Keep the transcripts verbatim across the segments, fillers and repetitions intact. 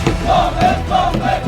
Long live, long live!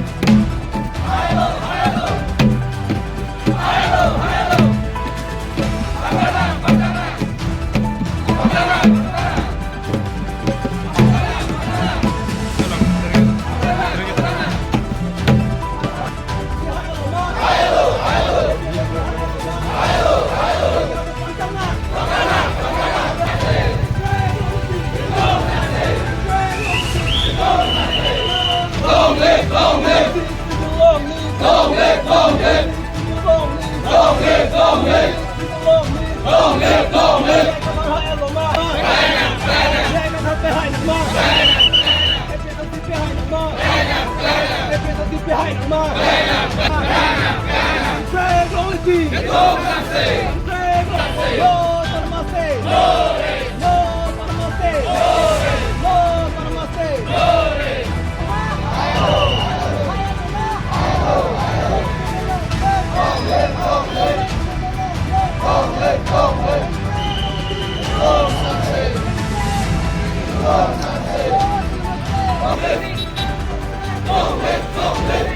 Long live, long live!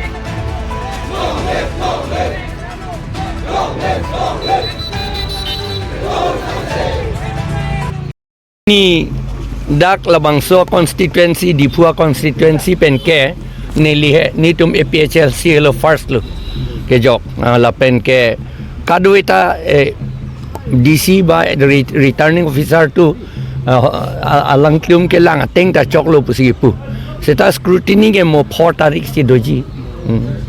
Long live, long live! Long live, long live! Ni dak labangso constituency, Diphu a constituency pen ke neli he, netum A P H L C helo first lo kejok, ah, lapen ke kadokave ta, eh, D C ba re-, returning officer tu, ah, a-, alangtum kelang ateng ta choklo pusi pu. Seta scrutiny ke mo four tarik si doji. Hmm.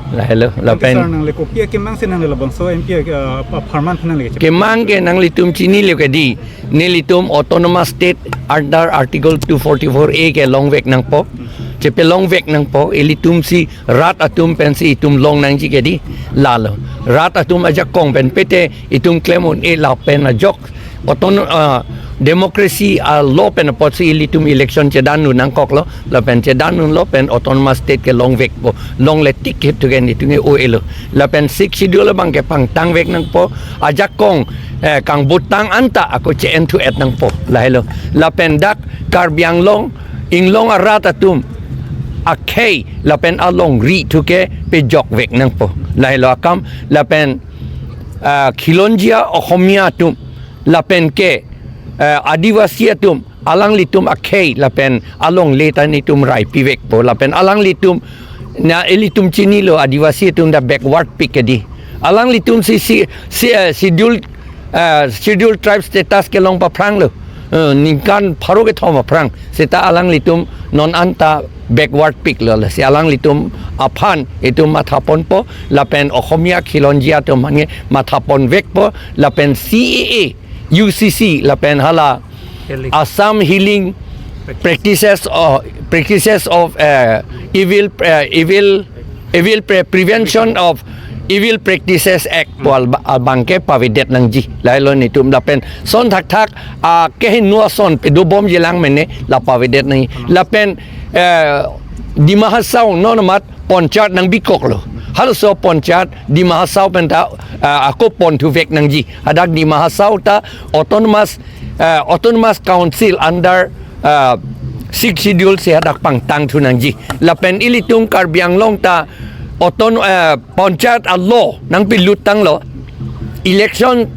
Lahelo, lapen sir, nangle kopi akemang si nangle labangso M P, uh, apharman nangle kechep- kemang ke nanglitum chinilo ke di. Nelitum Autonomous State under Article two forty-four A ke longvek nangpo. Chepe longvek nangpo, ilitum si rat atum pensi itum long nangji ke di. Lalo. Rat atum ajakong pen pete itum klem un-e lapen ajok. Autono-, ah, democracy a law pen apotsi ilitum election chedan un nangkoklo. Lapen chedan unlo pen Autonomous State ke longvekpo, longle tik hip thugen itum ke o-elo. Lapen Sixth Schedule abang ke pangtangvek nangpo, ajakong, eh, kangbutang anta ako che-en thu-et nangpo, lahelo. Lapen dak Karbi Anglong, inglong arat atum akhei lapen alongri thu ke pejokvek nangpo, lahelo akam. Lapen, ah, khilonjia Ohomia atum, lapen ke, eh, Adivasi atum, alanglitum akhei lapen alongle ta netum raipivekpo, lapen alanglitum, na ilitum chinilo, Adivasi atum ta backward pik ke di. Alanglitum si, si, si, eh, schedule, eh, schedule tribe status kelong paphranglo. Eh, ningkan pharo kethom aphrang. Seta alanglitum non anta backward piklo, lasi alanglitum aphan itum mathaponpo, lapen Ohomia khilonjia atum aphan ke mathaponvekpo, lapen C A A, U C C, lapen hala Healing. Assam Healing Practices. Practices of, Practices of, eh, Evil, eh, Evil, Evil Pre-, Prevention of Evil Practices Act pu al-, abang ke pavedet nangji. Lahelo netum lapen son thakthak, ah, kehingno ason pedobomji lang mene la pavedet nangji. Lapen, eh, Dima Hasao non amat Panchayat nangbikoklo. Halaso Panchayat Dima Hasao pen ta, ah, ako pon thuvek nangji. Hadak Dima Hasao ta Autonomous, ah, Autonomous Council under, ah, Sixth Schedule si hadak pangtang thu nangji. Lapen ilitum Karbi Anglong ta auton-, ah, Panchayat a law nangpilut tanglo. Election,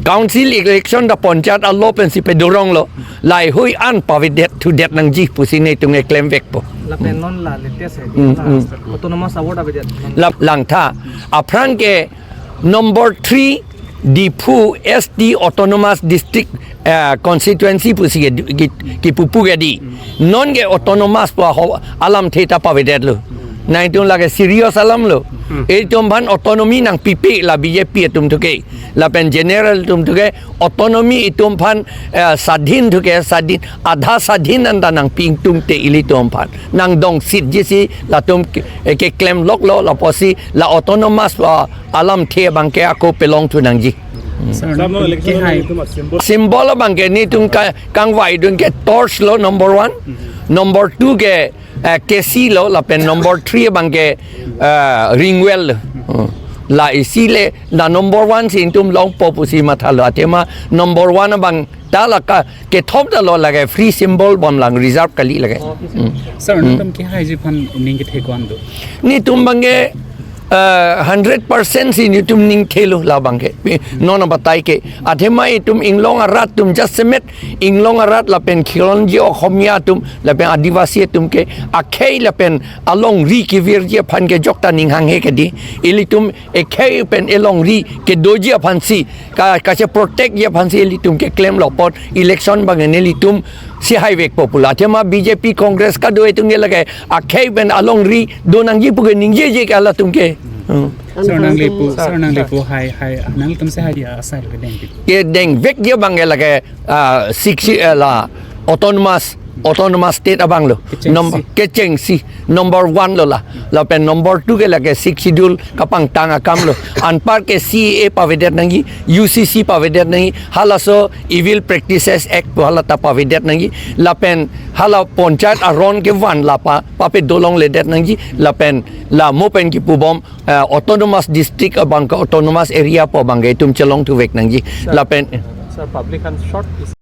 council election ta Panchayat a law pensi pedoronglo. Laheihui an pavedet thudet nangji pusi netum ke klemvekpo. Lapen non la latest hai. Hmm, la hmm. Autonomous award avedet. La langtha. Aphrang ke number three Diphu S T Autonomous District, eh, Constituency pusi ke, ke, kepupu ke di. Non ke autonomous pu aho alamthe ta pavedetlo. Nangtum lake serious alamlo. Hmm. Itum aphan autonomy nangpipe la B J P atum thu ke. Lapen general atum thu ke autonomy itum aphan, eh, sadhin thu ke, sadhin, adha sadhin anta nangpi ingtungte ilitum aphan. Nangdongsit jisi latum ke, eh, keklem loklo, lapusi la autonomous, ah, alamthe abang ke ako pelong thu nangji. Sir, Sir, no, nangtum election kehai. Nangtum a symbol. Symbol abang ke netum ka-, kangvaidun ke torch lo number one. Mhm. Number two ke, eh, kesi lo, lapen number three abang ke, eh, ringwell lo. Hmm. La isi le, la number one si itum longpo pusi mathalo. Athema number one abang ta la ka kethop ta lo lake free symbol bom lang reserve kali lake. Hmm. Sir, hmm, nangtum kehaiji aphan ning kethe ko-an do? Netum abangke, eh, hundred percent si netum ning thelo labangke. Non abatai ke. Athema itum inglong arat atum jasemet inglong arat lapen khilonji Okhomia atum lapen Adivasi atum ke akhei lapen alongri kevirji aphan ke jokta ning hanghe kedi. Ilitum ekhei pen elongri kedoji aphansi, ka, kache protect ji aphansi ilitum keklemlo apot election abang nelitum si haivekpo pu la. Athema B J P Congress kado itum ke lake akhei pen alongri do nangji pu ke ningjeje ke halatum ke. Hmm. Sir, nangli pu, sir, sir, nangli pu hai, hai, nangtum si hai dia asai lo kedeng pi. Kedengvekji abangke lake, ah, six, eh, la autonomous, autonomous state abang lo. Kechengsi. Nom-, kechengsi. Number one lo la. Lapen number two ke lake Sixth Schedule kapangtang akam lo. Anpar ke C A A pavedet nangji, U C C pavedet nangji, halaso Evil Practices Act pu hala ta pavedet nangji. Lapen hala panchayat aron kevan la pa, pape dolongledet nangji. Lapen la mo pen kipubom, eh, autonomous district abangke autonomous area pu abangke itum chelongthuvek nangji. Sir. Lapen, sir, public aphan short